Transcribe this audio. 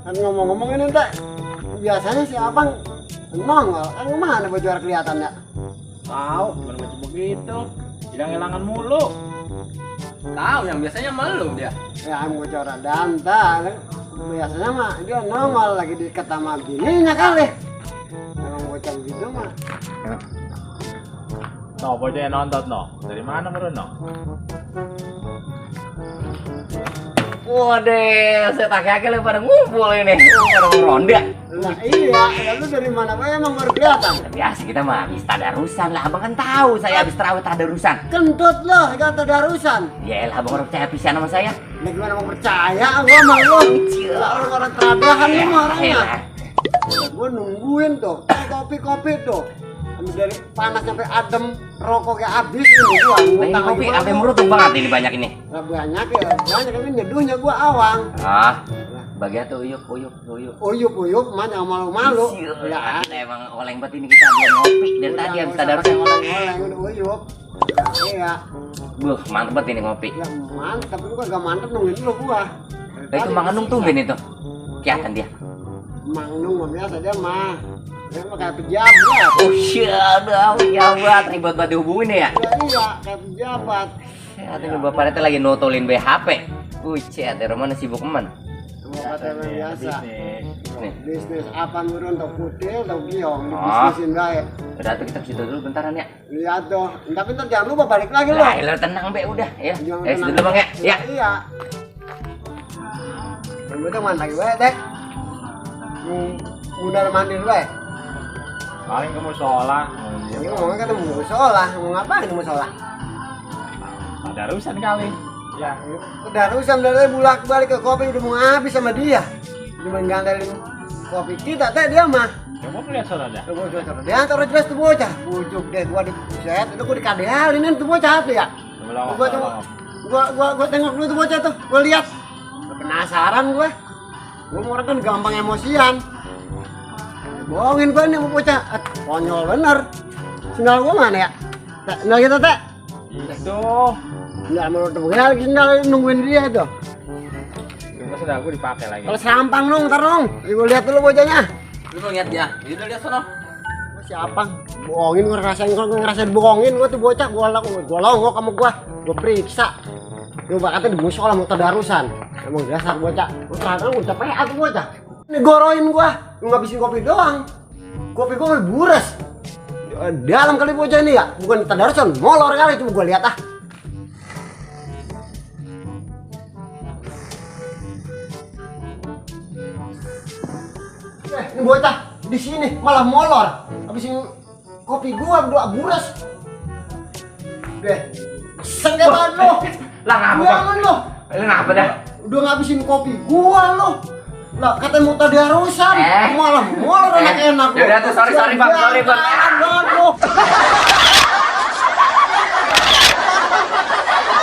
Kan ngomong-ngomongin ente, biasanya si abang nongol, kan kemana bocor kelihatannya? Tahu, baru baca begitu. Hilang-hilangan mulu. Tahu yang biasanya malu dia. Ya bocor danta, biasanya mah dia nongol lagi diikat sama bininya kali. Emang bocor gitu mah. No, bocah yang nonton no. Dari mana baru no? Waduh, saya tak kaget pada ngumpul ini. Pada ronda. Nah iya, lalu dari mana pak emang baru kelihatan? Biasa kita mah habis tadarusan lah. Abang kan tahu saya habis terawih tadarusan. Kentut loh, kata darusan. Ya elah, abang orang percaya pisan sama saya. Nah gimana mau percaya, gua sama lu. Orang-orang teradahan lu mah orangnya. Gua nungguin tuh, kopi-kopi tuh. Habis dari panas sampai adem, rokoknya habis ini gua. Ini kopi sampai merutuk banget ini banyak ini. Nah, banyak ini nyeduhnya gua awang. Ah, bagian tuh uyuk. Uyup mana malu-malu. Ya, kita emang oleng banget ini, kita belum ngopi dari tadi habis tadarusan. Oleng udah uyup. Iya. Buh, mantep banget ini ngopi. Ya mantap, lu gak mantep nungguin lu gua. Itu Mang Enung tumben itu. Kelihatan dia. Mang Enung mah biasa dia mah. Dia mah kayak pejabat. Oh iya, udah pejabat ribet banget dihubungin ya. Ya iya, kayak pejabat. Ya, itu bapak itu lagi notolin BHP. Cet, dari mana sibuk eman? Bapaknya mah biasa. Nih. Bisnis apa nurun tau kutil tau giong, Oh. bisnisin baik. Udah tuh kita ke situ dulu bentaran ya. Lihat tuh, tapi ntar jangan lupa balik lagi lo. Lah, lo tenang be udah ya. Jangan Situ dulu Bang ya. Ya. Iya. Betul mana lagi wae, Dek? Udah mandir wae. Paling kamu sholat. Ini ngomongnya kan mau musola, mau ngapain mau musola? Tadarusan kali. Ya. Udah urusan dari bolak-balik ke kopi udah mau habis sama dia. Cuma ngandelin kopi kita teh dia mah. Coba lihat sholatnya. Tuh bocah, dia taruh jelas tuh bocah. Pucuk deh gua di set, itu gua dikadehalin tuh bocah tuh ya. Gua tengok dulu tuh bocah tuh, gua lihat. Penasaran gua. Gua orang kan gampang emosian. Bohongin gua nih sama bocah. Konyol bener. Sendal gua mana ya? Sendal kita teh. Itu. Enggak mau tebel lagi sendal nungguin dia itu. Cuma sudah aku dipakai lagi. Kalau serampang dong, ntar dong. Gua lihat dulu bocahnya. Lu mau lihat dia. Itu lihat sono. Siapa? Bohongin gua ngerasain bohongin gua tuh bocah, gua longok sama gua periksa. Gua bakatnya di musola mau tadarusan. Emang dasar bocah. Gua ternyata gua capek tuh bocah. Ini goroin gua, ngabisin kopi doang. Kopi gua udah bures. Dalam kali bocah ini ya, bukan tadarusan, molor kali coba gua lihat ah. Ini bocah di sini malah molor. Habisin kopi gua udah bures. Deh. Senggak banget lo. Lah ngapa, Bang? Jangan lo. Lu ngapa dah? Udah ngabisin kopi gua lo. Lah katanya mau tadarusan. Malah molor enak-enak lo. Ya udah tuh, sorry Bang. Jangan lo.